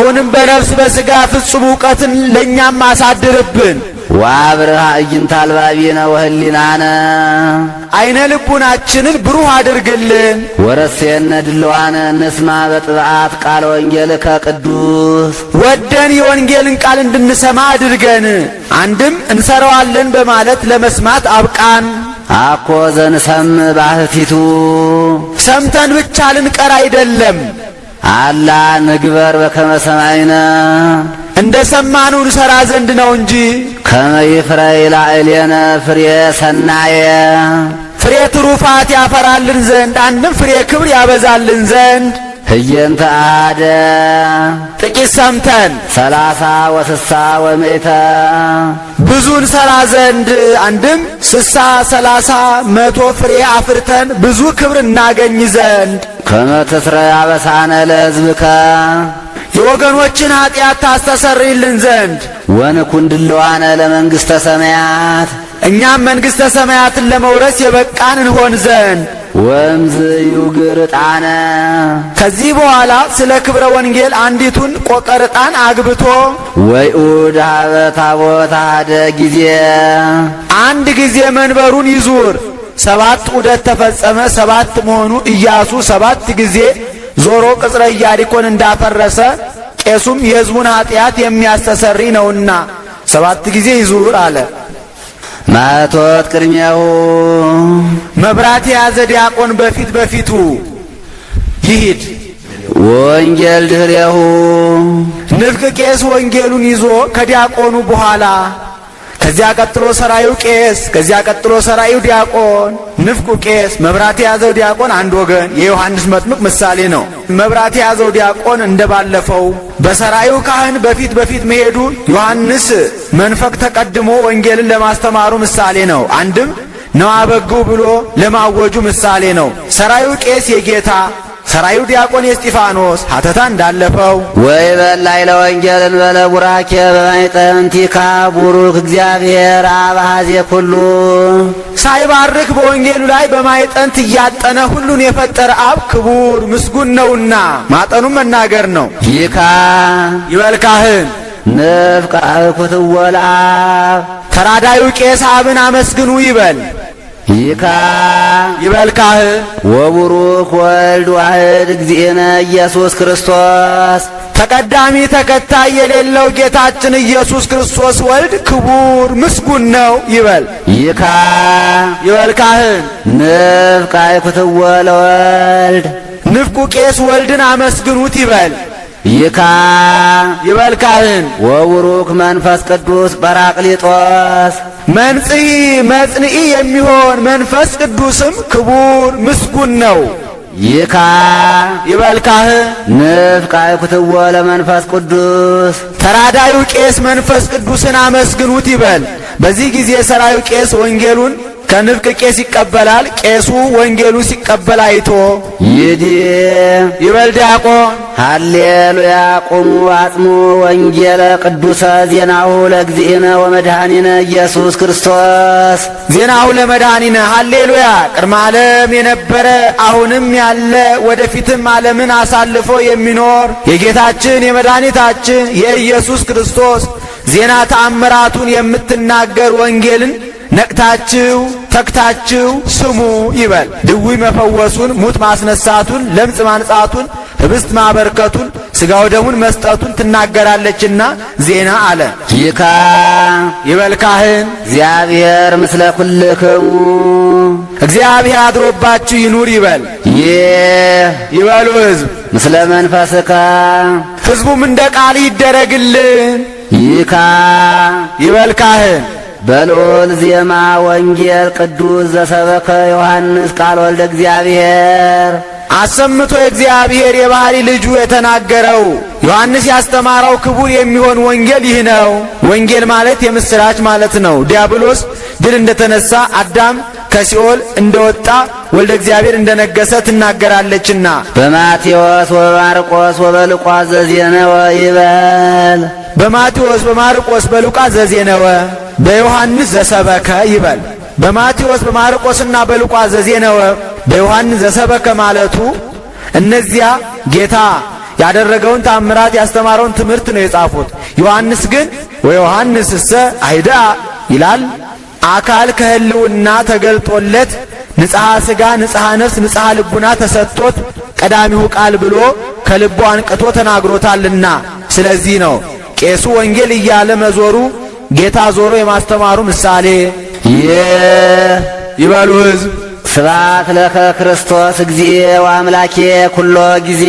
አሁንም በነፍስ በሥጋ ፍጹም እውቀትን ለእኛም አሳድርብን። ወአብርሃ አዕይንተ አልባቢነ ወህሊናነ አይነ ልቡናችንን ብሩህ አድርግልን። ወረሴነ ድልዋነ ንስማ በጥብዓት ቃለ ወንጌልከ ቅዱስ ወደን የወንጌልን ቃል እንድንሰማ አድርገን። አንድም እንሰራዋለን በማለት ለመስማት አብቃን። አኮ ዘንሰም ባህቲቱ ሰምተን ብቻ ልንቀር አይደለም፣ አላ ንግበር በከመ ሰማይነ እንደ ሰማኑ እንሰራ ዘንድ ነው እንጂ። ከመ ይፍረይ ላዕሌነ ፍሬ ሰናየ ፍሬ ትሩፋት ያፈራልን ዘንድ አንድም ፍሬ ክብር ያበዛልን ዘንድ ህየንተ አደ ጥቂት ሰምተን 30 ወ60 ወምእተ ብዙ እንሰራ ዘንድ አንድም 60 30 100 ፍሬ አፍርተን ብዙ ክብር እናገኝ ዘንድ ከመ ትስረይ አበሳነ ለሕዝብከ የወገኖችን ኃጢአት ታስተሰርይልን ዘንድ ወንኩን ድልዋነ ለመንግሥተ ሰማያት እኛም መንግሥተ ሰማያትን ለመውረስ የበቃን እንሆን ዘንድ። ወእምዝ ይውግር ዕጣነ ከዚህ በኋላ ስለ ክብረ ወንጌል አንዲቱን ቆቀር ዕጣን አግብቶ ወይኡድ ሀበ ታቦት አሐደ ጊዜ አንድ ጊዜ መንበሩን ይዙር። 7 ዑደት ተፈጸመ። 7 መሆኑ ኢያሱ 7 ጊዜ ዞሮ ቅጽረ ኢያሪኮን እንዳፈረሰ ቄሱም የሕዝቡን ኃጢአት የሚያስተሰርይ ነውና 7 ጊዜ ይዙር አለ። ማቶት ቅድሜሁ መብራት የያዘ ዲያቆን በፊት በፊቱ ይሂድ። ወንጌል ድህሬሁ ንፍቅ ቄስ ወንጌሉን ይዞ ከዲያቆኑ በኋላ፣ ከዚያ ቀጥሎ ሰራዩ ቄስ፣ ከዚያ ቀጥሎ ሰራዩ ዲያቆን፣ ንፍቁ ቄስ፣ መብራት የያዘው ዲያቆን አንድ ወገን የዮሐንስ መጥምቅ ምሳሌ ነው። መብራት የያዘው ዲያቆን እንደባለፈው በሰራዩ ካህን በፊት በፊት መሄዱ ዮሐንስ መንፈቅ ተቀድሞ ወንጌልን ለማስተማሩ ምሳሌ ነው። አንድም ነዋ በግዑ ብሎ ለማወጁ ምሳሌ ነው። ሰራዩ ቄስ የጌታ ሰራዩ ዲያቆን የእስጢፋኖስ ሀተታ እንዳለፈው ወይ በላይ ለወንጌል እንበለ ቡራኬ በማይጠንቲካ ቡሩክ እግዚአብሔር አብ አኀዜ ኩሉ ሳይባርክ በወንጌሉ ላይ በማይጠንት እያጠነ ሁሉን የፈጠረ አብ ክቡር ምስጉን ነውና ማጠኑም መናገር ነው። ይካ ይበል ካህን ንፍቀ አብኩትዎ ለአብ ተራዳዩ ቄስ አብን አመስግኑ ይበል። ይካ ይበል ካህን ወቡሩክ ወልድ ዋሕድ እግዚእነ ኢየሱስ ክርስቶስ ተቀዳሚ ተከታይ የሌለው ጌታችን ኢየሱስ ክርስቶስ ወልድ ክቡር ምስጉን ነው ይበል። ይካ ይበል ካህን ንፍቀ አብኩትዎ ለወልድ ንፍቁ ቄስ ወልድን አመስግኑት ይበል። ይካ ይበል ካህን ወቡሩክ መንፈስ ቅዱስ ጰራቅሊጦስ መንጽሒ መጽንዒ የሚሆን መንፈስ ቅዱስም ክቡር ምስጉን ነው። ይካ ይበል ካህን ንፍቀ አብኩትዎ ለመንፈስ ቅዱስ ተራዳዩ ቄስ መንፈስ ቅዱስን አመስግኑት ይበል። በዚህ ጊዜ ሰራዩ ቄስ ወንጌሉን ከንፍቅ ቄስ ይቀበላል። ቄሱ ወንጌሉን ሲቀበል አይቶ ይዲ ይበል ዲያቆን ሃሌሉያ ቁሙ አጽሙ ወንጌለ ቅዱሰ ዜናሁ ለእግዚእነ ወመድኃኒነ ኢየሱስ ክርስቶስ ዜናሁ ለመድኃኒነ ሃሌሉያ። ቅድመ ዓለም የነበረ አሁንም ያለ ወደፊትም ዓለምን አሳልፎ የሚኖር የጌታችን የመድኃኒታችን የኢየሱስ ክርስቶስ ዜና ተአምራቱን የምትናገር ወንጌልን ነቅታችሁ ተግታችሁ ስሙ ይበል። ድውይ መፈወሱን፣ ሙት ማስነሳቱን፣ ለምጽ ማንጻቱን፣ ህብስት ማበርከቱን፣ ሥጋው ደሙን መስጠቱን ትናገራለችና ዜና አለ። ይካ ይበል ካህን እግዚአብሔር ምስለ ኩልክሙ እግዚአብሔር አድሮባችሁ ይኑር ይበል። ይህ ይበሉ ሕዝብ ምስለ መንፈስከ ሕዝቡም እንደ ቃል ይደረግልን። ይካ ይበል ካህን በልዑል ዜማ ወንጌል ቅዱስ ዘሰበከ ዮሐንስ ቃል ወልደ እግዚአብሔር አሰምቶ እግዚአብሔር የባህሪ ልጁ የተናገረው ዮሐንስ ያስተማረው ክቡር የሚሆን ወንጌል ይህ ነው። ወንጌል ማለት የምስራች ማለት ነው። ዲያብሎስ ድል እንደተነሳ አዳም ከሲኦል እንደወጣ ወልደ እግዚአብሔር እንደነገሰ ትናገራለችና። በማቴዎስ ወበማርቆስ ወበሉቃስ ዘዜነወ ይበል። በማቴዎስ በማርቆስ በሉቃስ ዘዜነወ በዮሐንስ ዘሰበከ ይበል። በማቴዎስ በማርቆስና በሉቃስ ዘዜነወ በዮሐንስ ዘሰበከ ማለቱ እነዚያ ጌታ ያደረገውን ታምራት ያስተማረውን ትምህርት ነው የጻፉት። ዮሐንስ ግን ወዮሐንስሰ አይዳ ይላል። አካል ከህልውና ተገልጦለት ንጽሐ ሥጋ ንጽሐ ነፍስ ንጽሐ ልቡና ተሰጥቶት ቀዳሚሁ ቃል ብሎ ከልቡ አንቅቶ ተናግሮታልና። ስለዚህ ነው ቄሱ ወንጌል እያለ መዞሩ ጌታ ዞሮ የማስተማሩ ምሳሌ። ይበሉ ሕዝብ። ስብሐት ለከ ክርስቶስ እግዚእ ወአምላኬ ኩሎ ጊዜ።